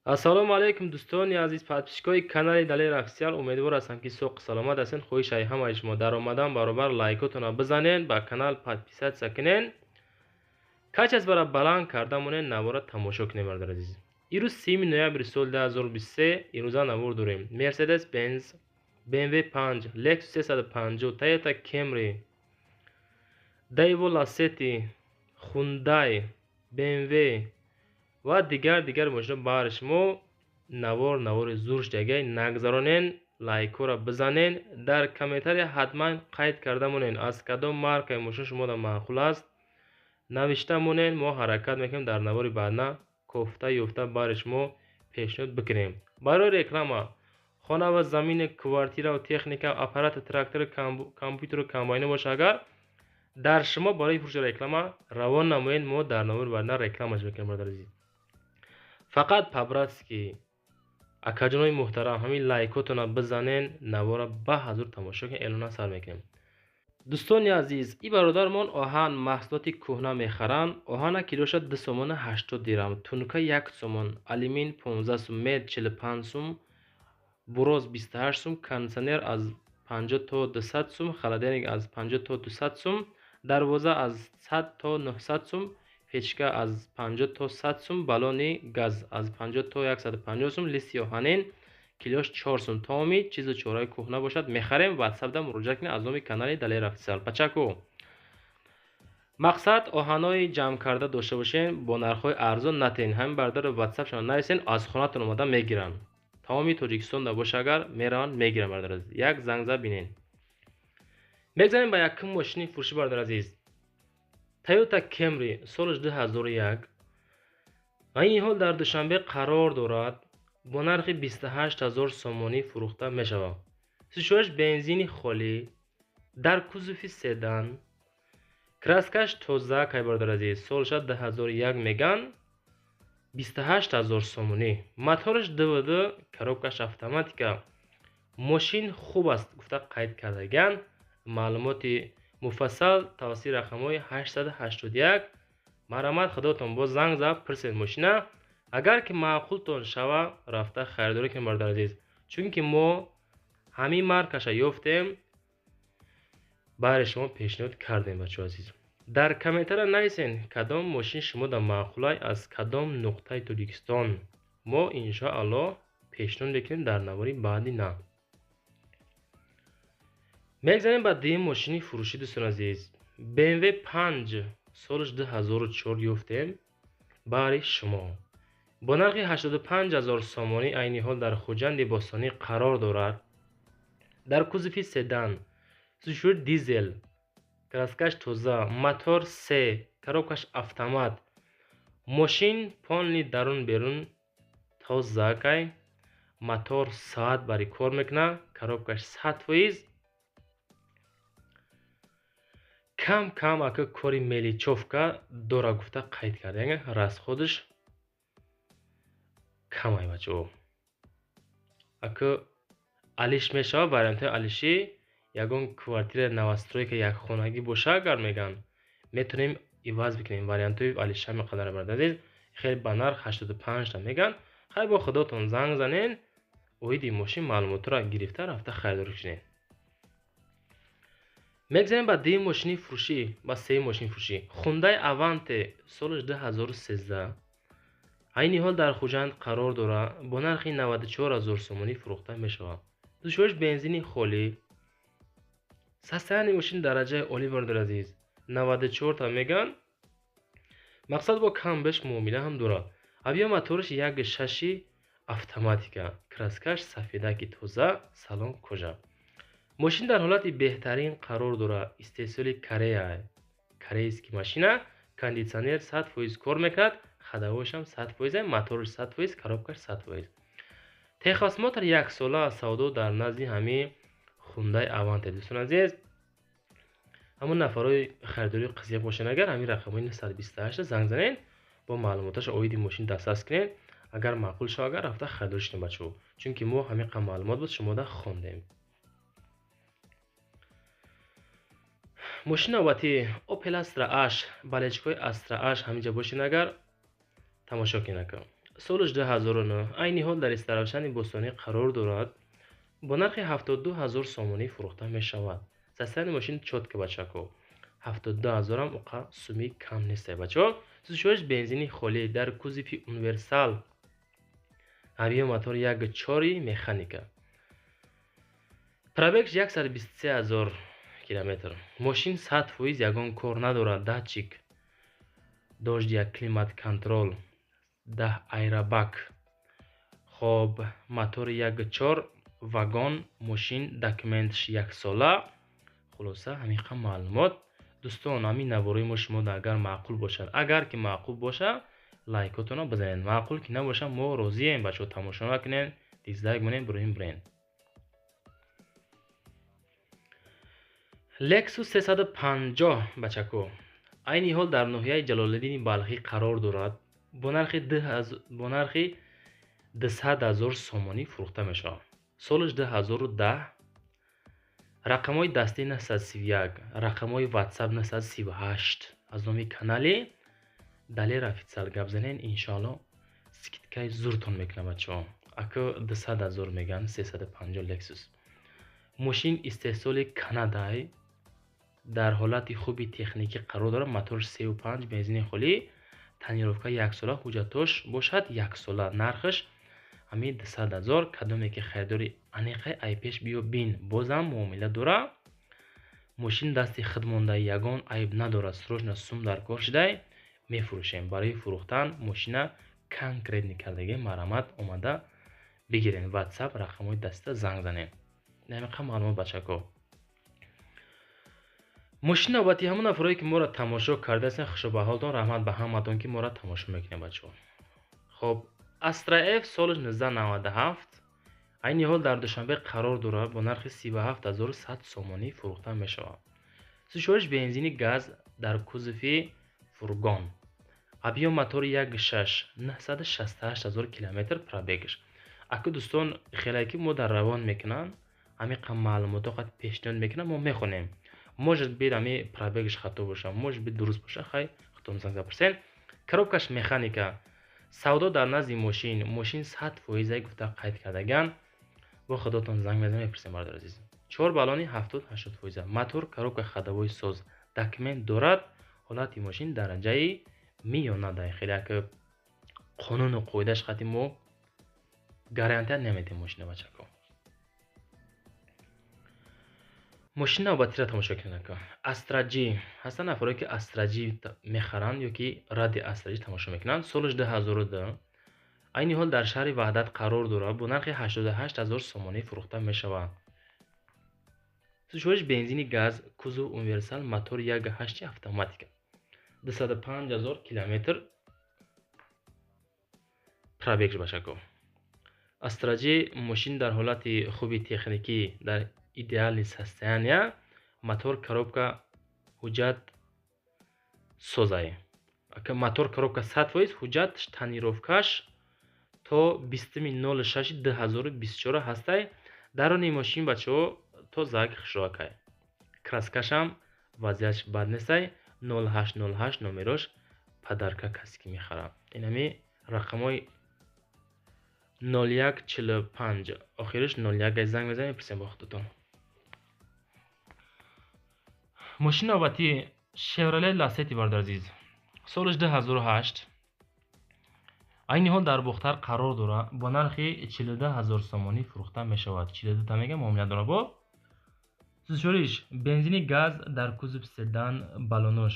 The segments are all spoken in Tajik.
Ассалому алайкум, дӯстони азиз, подписчикои канали Далер Официал. Умедвор ҳастам, ки соқу саломат ҳастед. Хоҳишаи ҳамаи шумо дар омадан баробар лайкотонро бизанед, ба канал подписаться кунед. Качествора баланд карда монед, навора тамошо кунед, бародари азиз. Ирӯз 3 ноябри соли 2023, ирӯза навор дорем. Mercedes Benz, BMW 5, Lexus 350, Toyota Camry, Daewoo Lacetti, Hyundai, BMW ва дигар мошино баҳри шумо. Навор навори зур шудагай, нагзаронен, лайкҳоро бизанен, дар комментария ҳатман қайд карда монен, аз кадом маркаи мошин шумода маъқул аст, навишта монен. Мо ҳаракат мекунем, дар навори баъдна кофта ёфта баҳри шумо пешниҳод бикунем. Барои реклама хона ва замини, квартираву техника, аппарати трактору компютеру комбайно боша, агар дар шумо барои фурӯши реклама равон намоед, мо дар навори баъдна рекламаш мекунем, бародари азиз. Фақат по-братски, акаҷонои муҳтарам, ҳамин лайкотонро бизанен, навора ба ҳазур тамошо кунед, эълона сар мекунем. Дӯстони азиз, и бародармон оҳан маҳсулоти кӯҳна мехаранд. Оҳана килоша 2 сомона 80 дирам, тунка 1 сомон, алюмин 15 сум, мед 45 сум, буроз 28 сум, кондитсионер аз 50 то 200 сум, холодильник аз 50 то 200 сум, дарвоза аз 100 то 900 сум, печка аз 50 то 100 сум, баллони газ аз 50 то 150 сум, листи оҳанин килош 4 сум. Тамоми чизу чораи кӯҳна бошад, мехарем. Ватсапда муроҷиат кунед аз номи канали Далер Официал. Пачаку мақсад оҳанои ҷамъкарда дошта бошем, бо нархҳои арзон натен. Ҳамин бародаро ватсапшон нависен, аз хонатон омада мегиранд. Тамоми Тоҷикистонда боша, агар мераванд, мегиранд, бародари азиз. Як занг зад бинен. Мегзарем ба якум мошини фурӯшӣ, бародари азиз. Toyota Camry солаш 2001 ва ин ҳол дар Душанбе қарор дорад, бо нархи 28 000 сомонӣ фурӯхта мешавад. Сушояш бензини холӣ, дар кузови седан, краскаш тоза кай, бародари азиз, солаша 2001 меган, 28 000 сомонӣ. Мотораш ДВД, коробкаш автоматика. Мошин хуб аст гуфта қайд кардаган. Маълумоти муфассал тавассути рақамҳои 881. Марҳамат, худотон боз занг зад, пурсед мошина. Агар ки маъқултон шава, рафта харидорӣ кунед, бародари азиз. Чунки мо ҳамин маркаша ёфтем, баҳри шумо пешниҳод кардем, бачаҳо азиз. Дар комментария нависен, кадом мошин шумода маъқулай, аз кадом нуқтаи Тоҷикистон. Мо иншоаллоҳ пешниҳод мекунем дар навори баъди на. Мегзарем ба дуюм мошини фурӯшӣ, дӯстони азиз. BMW 5 солаш 2004 ёфтем баҳри шумо. Бо нархи 85 000 сомонӣ айни ҳол дар Хуҷанди Бостонӣ қарор дорад. Дар кузови седан, сушӯри дизел, краскаш тоза, мотор се, коробкаш автомат. Мошин полный дарун берун тоза кай, мотор соат бари кор мекунад, коробкаш 100%. Кам кам ака кори мелочёвка дора гуфта қайд карда, яъне расходаш камай, бачаҳо. Ака алиш мешавад, вариантҳои алишӣ ягон квартира новостройка якхонагӣ боша, агар меган, метавонем иваз бикунем. Вариантҳои алиша меқадар, бародари азиз, хеле ба нарх 85 та меган. Хай, бо худотон занг занен, оиди мошин маълумотро гирифта рафта харидорӣ кунед. Мегзарем ба дуюм мошини фурӯшӣ, ба сеюм мошини фурӯшӣ. Hyundai Avante солаш 2013 айни ҳол дар Хуҷанд қарор дорад, бо нархи 94 000 сомонӣ фурӯхта мешавад. Душвориш бензини холӣ. Состояние мошин дараҷаи олӣ, бародари азиз. 94 та меган. Мақсад бо кам беш муомила ҳам дорад. Объём мотораш 1,6 автоматика, краскаш сафедаки тоза, салон кожа. Мошин дар ҳолати беҳтарин қарор дорад. Истеҳсоли Корея. Корейский машина, кондитсионер 100% кор мекунад, ходовойшам 100%, мотораш 100%, коробкаш 100%. Техосмотр яксола, савдо дар назди ҳамин Hyundai Avante, дӯстони азиз. Ҳамон нафарҳои харидории қизиқ бошанд, агар ҳамин рақамҳои 928 занг занед, бо маълумоташо оиди мошин дастрас кунед. Агар маъқул шава, агар рафта харидорӣ шунед, бачаҳо. Чунки мо ҳамин қадр маълумот буд, шумода хондем. Мошини навбатӣ Opel Astra H, балечкои Astra H ҳаминҷа бошед, агар тамошо кунед. солаш 2009, айни ҳол дар Истаравшани Бостонӣ қарор дорад. Бо нархи 72 ҳазор сомонӣ фурӯхта мешавад. Состояние мошин чётко, бачако. 72 ҳазорам уқа суми кам нестай, бачаҳо. Сӯзишвориш бензини холӣ, дар кузови универсал, объём мотор 1,4, механика. Пробег ш 123 ҳазор километр. Мошин 100% ягон кор надорад. Датчик дождя, климат контроль, 10 аэрбэг. Хоб, мотори 1,4, вагон, мошин документаш яксола. Хулоса, ҳамин маълумот. Дӯстон, ҳамин наворои мо шумо агар маъқул бошад, агар ки маъқул боша, лайкотонро бизанед. Маъқул ки набоша, мо розием, бачаҳо, тамошо накунед, дизлайк монед, буроем бирен. Lexus 350, бачако, айни ҳол дар ноҳияи Ҷалолиддини Балхӣ қарор дорад. Бо нархи 200 ҳазор сомонӣ фурӯхта мешавад. Солаш 2010, рақамҳои дастӣ 931, рақамҳои WhatsApp 938. Аз номи канали Далер Официал гап занен, иншоалло скидкаи зуртон мекунам, бачаҳо. Ака 200 ҳазор меган 350 Lexus. Мошин истеҳсоли Канадай, дар ҳолати хуби техникӣ қарор дорад. Мотор 3,5, бензини холӣ, тонировка яксола, ҳуҷҷатош бошад яксола. Нархаш ҳамин 200 ҳазор. Кадоме ки харидори аниқай, ай пеш биё бин, бозам муомила дора. Мошин дасти худ монда, ягон айб надорад. Срочно сум дар кор шудай, мефурӯшем. Барои фурӯхтан мошина конкретный кардаги, марҳамат, омада бигирен. WhatsApp рақамҳои даста занг занед. Ҳамин маълумот, бачако. Мошин навбати ҳамон нафарое ки моро тамошо кардаастен, хушо ба ҳолтон, раҳмат ба ҳаматон ки моро тамошо мекунед, бачаҳо. Хоб, Astra F, соли 1997, айни ҳол дар Душанбе қарор дорад, бо нархи 37100 сомонӣ фурӯхта мешавад. Сӯзишвориш бензини газ, дар кузови фургон. Объём мотори 1,6, 968 ҳазор километр пробег аш. Аку дӯстон, хеле ки мо дар равон мекунанд, ҳамин қам маълумотҳо қад пешниҳод мекунанд, мо мехонем. Может быть, ҳами пробег аш хато боша, может быть, дуруст боша, хай худтон занг запурсен. Коробкаш механика. Савдо дар назди мошин, мошин 100% гуфта қайд кардаган. Бо худотон занг мезанем, мепурсем, бародар азиз. Чор баллони 70-80 фоиза. Мотор, коробка ходовой соз, документ дорад. Ҳолати мошин дараҷаи миёна дай. Хеле як қонуну қоидааш қати мо гарантия намедиҳем мошина, бачако. Мошин навбатиро тамошо кунед, ака. Astra G. Ҳастанд нафарое ки Astra G мехаранд ё ки ради Astra G тамошо мекунанд. Солаш 2002, айни ҳол дар шаҳри Ваҳдат қарор дорад, бо нархи 88 ҳазор сомонӣ фурӯхта мешавад. Сӯзишвориш бензини газ, кузов универсал, мотор 1,8, автоматика. 205 ҳазор километр пробег, бачако. Astra G мошин дар ҳолати хуби техникӣ, дар идеальный состояния, мотор, коробка, ҳуҷҷат созай. Мотор, коробка 100%, ҳуҷҷат, тонировкаш то 20.06.2024 ҳастай. Дарони мошин, бачаҳо, тозак, хушрӯакай. Краскашам вазъиятш бад нестай. 0808 номерош подарка касе ки мехарад. Инами рақамҳои 0145, охириш 01, занг мезанем, мепурсем бо худатон. Мошин навбатӣ Chevrolet Lacetti, бародар азиз. Солаш 2008, айни ҳол дар Бохтар қарор дорад, бо нархи 42 ҳазор сомонӣ фурӯхта мешавад. 42 та мегам, муомила дорад бо. Сӯзишвориш бензини газ, дар кузов седан, баллонош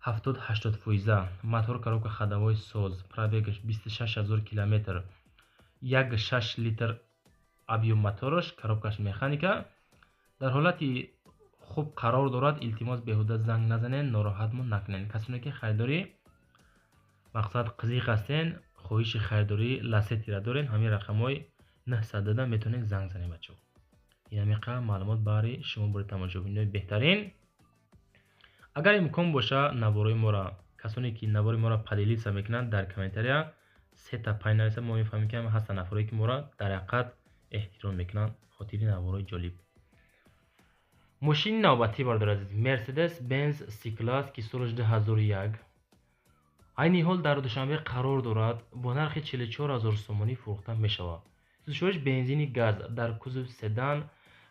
70-80 фоиза, мотор, коробка ходовой соз, пробег аш 26 ҳазор километр, 1,6 литр объём мотораш, коробкаш механика, дар ҳолати хуб қарор дорад. Илтимос, беҳуда занг назанед, нороҳатмон накунед. Касоне ки харидори мақсад қизиқ ҳастен, хоҳиши харидории Ласетиро дорен, ҳамин рақамҳои 900 метавонед занг занед, бачаҳо. Ин ҳамин маълумот баҳри шумо бори тамошобинои беҳтарин. Агар имкон боша, наворои моро, касоне ки навори моро поделиться мекунанд, дар комментария сета пай нависанд, мо мефаҳмем ки ҳастанд нафарое ки моро дар ҳақиқат эҳтиром мекунанд хотири наворои ҷолиб. Мошини навбатӣ, бародар азиз, Mercedes Benz C-Class, ки солаш 2001, Айни ҳол дар Душанбе қарор дорад, бо нархи 44 0 сомонӣ фурӯхта мешавад. Сӯзишвориш бензини газ, дар кузов седан.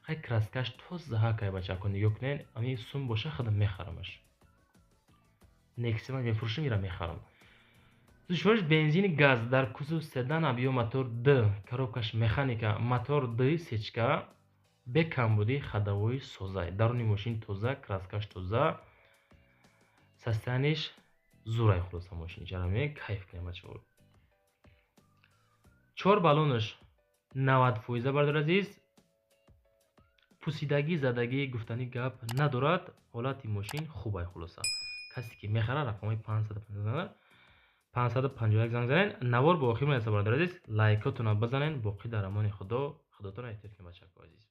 Хай, краскаш тоза кай, бачако, нигоҳ кунед. Ами сум боша, худам мехарамаш. Нексима мефурӯшам, ира мехарам. Сӯзишвориш бензини газ, дар кузов седан, объём мотор д, коробкаш механика, мотор д сечка, бе камбудӣ, ходовой созай, даруни мошин тоза, краскаш тоза, состояниеш зурай. Хулоса, мошин чараме, кайф кунем, бачаҳо. Чор баллонаш 90%, бардор азиз. Пусидагӣ, задагӣ гуфтанӣ гап надорад, ҳолати мошин хубай. Хулоса, касе ки мехарад, рақамҳои 551 занг занед. Навор бо охир мерасад, бародар азиз. Лайкотонро бизанед. Боқӣ дар амони Худо. Худотонро эҳтиёт кунед, бачако азиз.